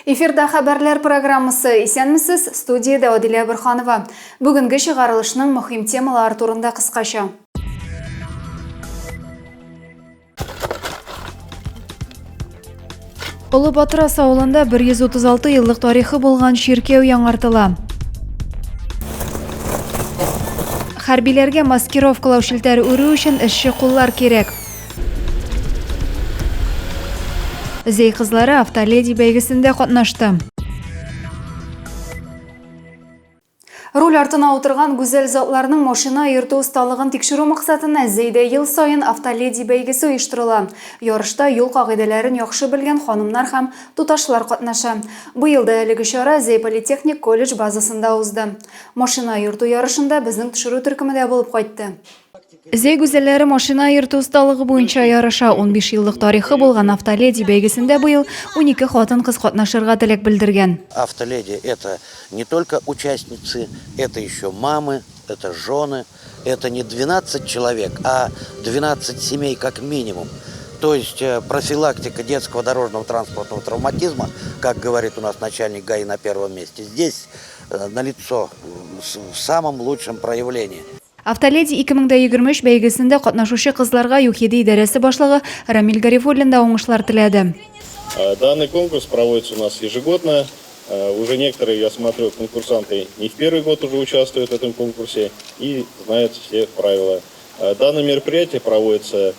Эфирда хәбәрләр программасы. Исәнмесез, студиядә Адилә Борханова. Бүгенге чыгарылышның мөһим темалары турында кыскача. Олы Батырас авылында 136 еллык тарихы булган чиркәү яңартыла. Хәрбиләргә маскировкалау челтәре үрү өчен эшче куллар кирәк. Зәй кызлары Автоледи бәйгесендә катнашты. Руль артына утырган гүзәл затларның машина йөртү осталыгын тикшерү максатына Зәйдә ел саен Автоледи бәйгесе оештырыла. Ярышта юл кагыйдәләрен яхшы белгән ханымнар һәм туташлар катнаша. Быел да әлеге чара Зәй политехник колледж базасында узды. Машина йөртү ярышында безнең төшерү төркеме дә булып кайтты. Зәй гүзәлләре машина йөртү осталыгы буенча ярыша. 15 еллык тарихы булган Автоледи бәйгесендә быел 12 хатын-кыз катнашырга теләк белдергән. Автоледи, это не только участницы, это еще мамы, это жены, это не 12 человек, а 12 семей как минимум. То есть э, профилактика детского дорожного транспортного травматизма, как говорит у нас начальник ГАИ на первом месте, здесь э, налицо в самом лучшем проявлении. Автоледи 2023 бәйгесендә катнашучы кызларга ЮХИДИ идарәсе башлыгы Рамил Гарифуллин да уңышлар теләде. Данный конкурс проводится у нас ежегодно. Уже некоторые, я смотрю, конкурсанты не в первый год уже участвуют в этом конкурсе и знают все правила. Данное мероприятие проводится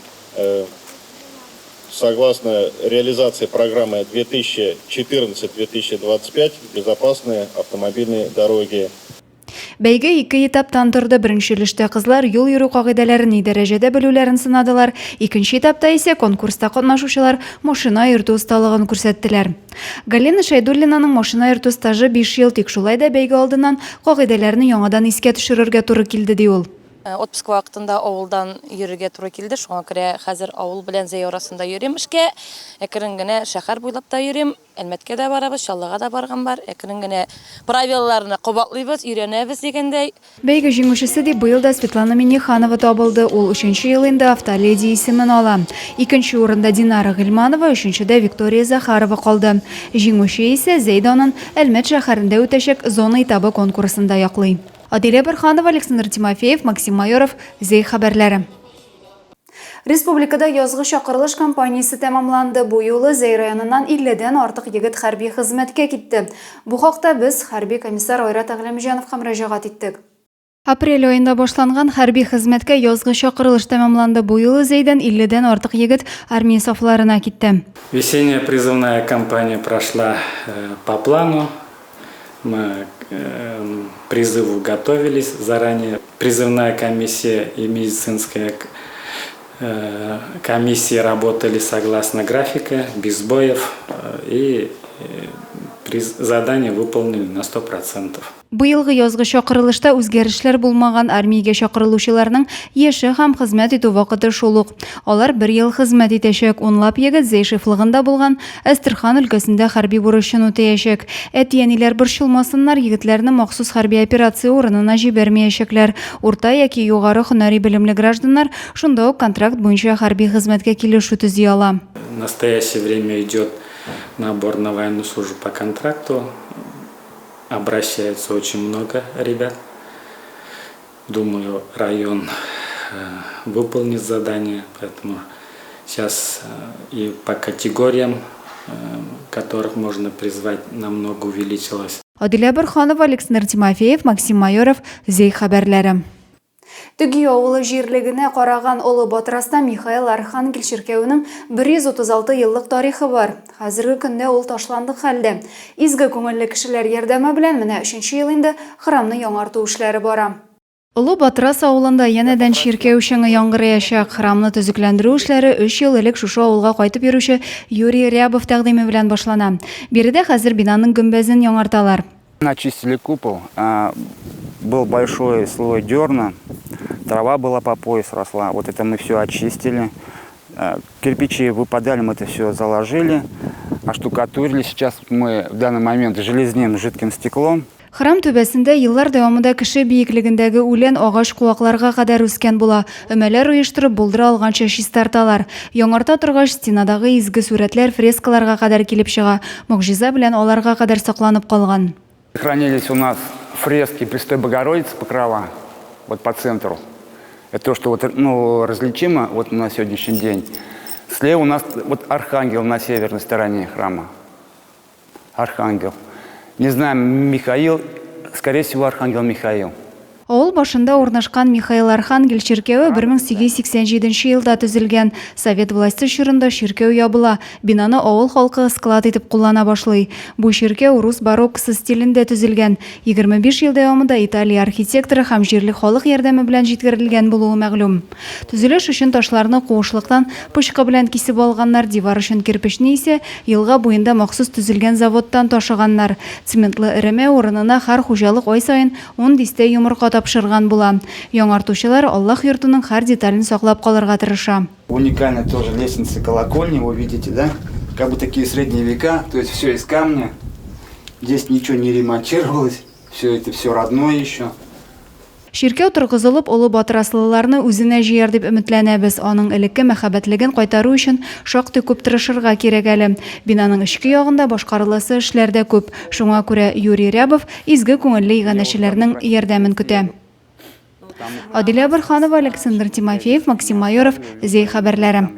согласно реализации программы 2014-2025 «Безопасные автомобильные дороги». Бәйге ике этаптан торды. Беренче өлештә кызлар юл йөрү кагыйдәләрен ни дәрәҗәдә белүләрен сынадылар. Икенче этапта исә конкурста катнашучылар машина йөртү осталыгын күрсәттеләр. Галина Шәйдуллинаның машина йөртү стажы 5 ел, тик шулай да бәйге алдыннан кагыйдәләрне яңадан искә төшерергә туры килде, ди ул. Э, отпуск вакытында авылдан йөрергә туры килде, шуңа күрә хәзер авыл белән Зәй арасында йөрим эшкә. Әкрен генә шәһәр буйлап та йөрим. Әлмәткә дә барабыз, Чаллыга да барган бар. Әкрен генә правилаларны кабатлыйбыз, өйрәнәбез дигәндәй. Бәйге җиңүчесе дип быел да Светлана Миннеханова табылды. Ул өченче ел инде Автоледи исемен ала. Икенче урында Динара Гыйльманова, өченчедә Виктория Захарова калды. Җиңүче исә Зәй данын Әлмәт шәһәрендә үтәчәк зона этабы конкурсында яклый. Адилә Борһанова, Александр Тимофеев, Максим Майоров, Зәй хәбәрләре. Республикада язгы чакырылыш кампаниясе тәмамланды. Бу юлы Зәй районыннан 50 дән артык егет хәрби хезмәткә китте. Бу хакта без хәрби комиссар Айрат Әгъләмҗановка мөрәҗәгать иттек. Апрель аенда башланган хәрби хезмәткә язгы чакырылыш тәмамланды. Бу юлы Зәйдән 50 дән артык егет армия сафларына китте. Весенняя призывная кампания прошла э, по плану. Мы к э, призыву готовились заранее. Призывная комиссия и медицинская э, комиссия работали согласно графика, без сбоев, э, и задание выполнили на 100%. Быелгы язгы чакырылышта үзгәрешләр булмаган армиягә чакырылучыларның яше һәм хезмәт итү вакыты шул ук. Алар бер ел хезмәт итәчәк. Унлап егет Зәй шефлыгында булган Әстерхан өлкәсендә хәрби бурычын үтәячәк. Әти-әниләр борчылмасыннар, егетләрне махсус хәрби операция урынына җибәрмәячәкләр. Урта яки югары һөнәри белемле гражданнар шунда ук контракт буенча хәрби хезмәткә килешү төзи ала. В настоящее время идет набор на военную службу по контракту. Обращается очень много ребят. Думаю, район э, выполнит задание, поэтому сейчас э, и по категориям, э, которых можно призвать, намного увеличилось. Адилә Борһанова, Александр Тимофеев, Максим Майоров, Зәй хәбәрләре. Төги авылы җирлегенә караган Олы Батраста Михаил Архангел чиркәвенең 136 еллык тарихы бар. Хәзерге көндә ул ташландык хәлдә. Изге күңелле кешеләр ярдәме белән менә өченче ел инде храмны яңарту эшләре бара. Олы Батрас авылында янәдән чиркәү чыңы яңгыраячак. Храмны төзекләндерү эшләре өч ел элек шушы авылга кайтып йөрүче Юрий Рябов тәкъдиме белән башлана. Биредә хәзер бинаның гөмбәзен яңарталар. Очистили купол, был большой слой дерна, трава была по пояс росла. Вот это мы все очистили. Кирпичи выпадали, мы это все заложили, оштукатурили. Сейчас мы в данный момент железнем жидким стеклом. Храм түбәсендә еллар дәвамында кеше биеклегендәге үлән агач-куакларга кадәр үскән була. Өмәләр оештырып, булдыра алганча чистарталар. Яңарта торгач, стенадагы изге сурәтләр фрескаларга кадәр килеп чыга. Могҗиза белән аларга кадәр сакланып калган. Хранились у нас фрески Престой Богородицы Покрова, вот по центру. Это то, что вот, ну, различимо вот на сегодняшний день. Слева у нас вот архангел на северной стороне храма. Архангел. Не знаю, Михаил, скорее всего, Архангел Михаил. Авыл башында урнашкан Михаил Архангел чиркәве 1887 нче елда төзелгән. Совет власте чорында чиркәү ябыла, бинаны авыл халкы склад итеп куллана башлый. Бу чиркәү рус бароккосы стилендә төзелгән. 25 ел дәвамында Италия архитекторы һәм җирле халык ярдәме белән җиткерелгән булуы мәгълүм. Төзелеш өчен ташларны куышлыктан пычкы белән кисеп алганнар, дивар өчен кирпечне исә елга буенда махсус төзелгән заводтан ташыганнар. Цементлы эремә урынына һәр хуҗалык ай саен ун дистә йомырка тапшырган була. Яңартучылар Аллаһ йортының һәр детален саклап калырга тырыша. Уникальная тоже лестница колокольни, вы видите, да? Как бы такие средние века, то есть все из камня. Здесь ничего не ремонтировалось, все это все родное еще. Чиркәү торгызылып, Олы Батыраслыларны үзенә җыяр дип өметләнәбез. Аның элекке мәһабәтлеген кайтару өчен шактый күп тырышырга кирәк әле. Бинаның эчке ягында башкарыласы эшләр дә күп. Шуңа күрә Юрий Рябов изге күңелле иганәчеләрнең ярдәмен көтә. Адилә Борһанова, Александр Тимофеев, Максим Майоров, Зәй хәбәрләре.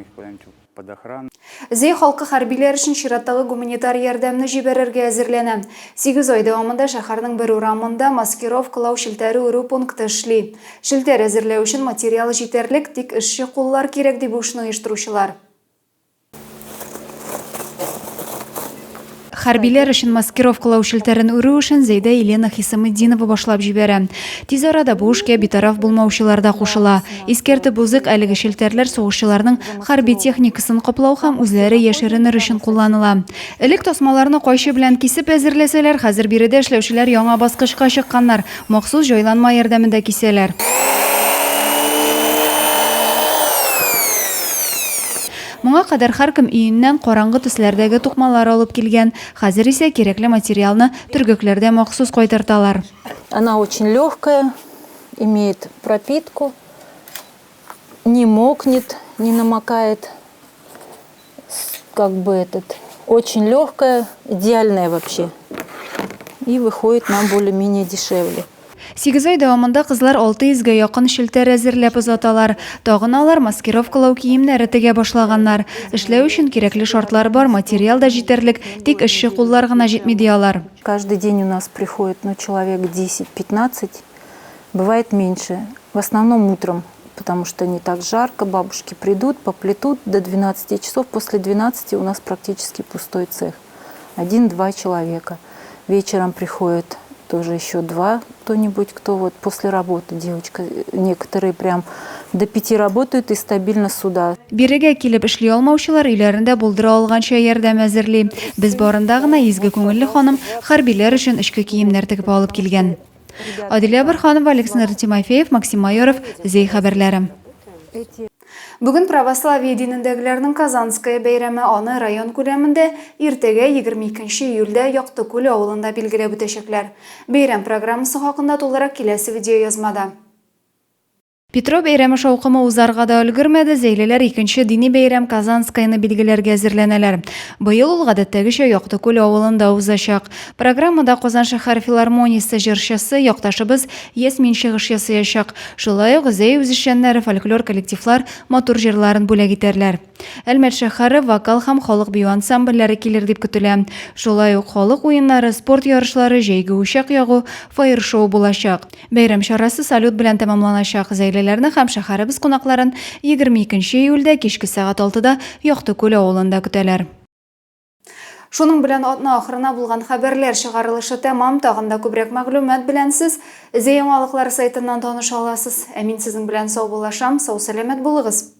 Зәй халкы хәрбиләр өчен чираттагы гуманитар ярдәмне җибәрергә әзерләнә. Сигез ай дәвамында шәһәрнең бер урамында маскировкалау челтәре үрү пункты эшли. Челтәр әзерләү өчен материал җитәрлек, тик эшче куллар кирәк, ди бу эшне оештыручылар. Хәрбиләр өчен маскировкалау челтәрен үрү эшен Зәйдә Елена Хисаметдинова башлап җибәрә. Тиз арада бу эшкә битараф булмаучылар да кушыла. Искәртеп узыйк, әлеге челтәрләр сугышчыларның хәрби техникасын каплау һәм үзләре яшеренер өчен кулланыла. Элек тасмаларны кайчы белән кисеп әзерләсәләр, хәзер биредә эшләүчеләр яңа баскычка чыкканнар, махсус җайланма ярдәмендә кисәләр. Моңа кадәр һәркем өеннән караңгы төсләрдәге тукмалар алып килгән, хәзер исә кирәкле материалны төргәкләрдә махсус кайтарталар. Она очень легкая, имеет пропитку, не мокнет, не намокает, как бы этот, очень легкая, идеальная вообще. И выходит нам более-менее дешевле. Сигез ай дәвамында кызлар 600 гә якын челтәр әзерләп озаталар. Тагын алар маскировкалау киемнәре тегә башлаганнар. Эшләү өчен кирәкле шартлар бар, материал да җитәрлек, тик эшче куллар гына җитми, ди алар. Каждый день у нас приходит, ну, человек 10-15, бывает меньше. В основном утром, потому что не так жарко, бабушки придут, поплетут до 12 часов. После 12 у нас практически пустой цех. Один-два человека. Вечером приходят тоже еще два кто-нибудь, кто вот после работы, девочка, некоторые прям до пяти работают и стабильно сюда. Бирегә килеп эшли алмаучылар өйләрендә булдыра алганча ярдәм әзерли. Без барында гына изге күңелле ханым хәрбиләр өчен эчке киемнәр тегеп алып килгән. Адилә Борһанова, Александр Тимофеев, Максим Майоров, Зәй хәбәрләре. Бүген православие динендәгеләрнең Казанская бәйрәме, аны район күләмендә иртәгә, 22 нче июльдә Якты Күл авылында билгеләп үтәчәкләр. Бәйрәм программасы хакында тулырак киләсе видеоязмада. Петро бәйрәме шаукымы узарга да өлгермәде, зәйлеләр икенче дини бәйрәм Казанскаяны билгеләргә әзерләнәләр. Быел ул гадәттәгечә Якты Күл авылында узачак. Программада Казан шәһәр филармониясе җырчысы, якташыбыз Ясмин чыгыш ясаячак. Шулай ук Зәй үзешчәннәре, фольклор коллективлар матур җырларын бүләк итәрләр. Әлмәт шәһәре вокал һәм халык бию ансамбльләре килер дип көтелә. Шулай ук халык уеннары, спорт ярышлары, җәйге учак ягу, фаер-шоу булачак. Бәйрәм чарасы салют белән тәмамланачак. Зәйлеләрне һәм шәһәребез кунакларын 22 нче июльдә кичке сәгать алтыда Якты Күл авылында көтәләр. Шуның белән атна ахырына булган хәбәрләр чыгарылышы тәмам. Тагын да күбрәк мәгълүмат белән сез Зәй яңалыклары сайтыннан таныша аласыз. Ә мин сезнең белән саубуллашам. Сау-сәламәт булыгыз!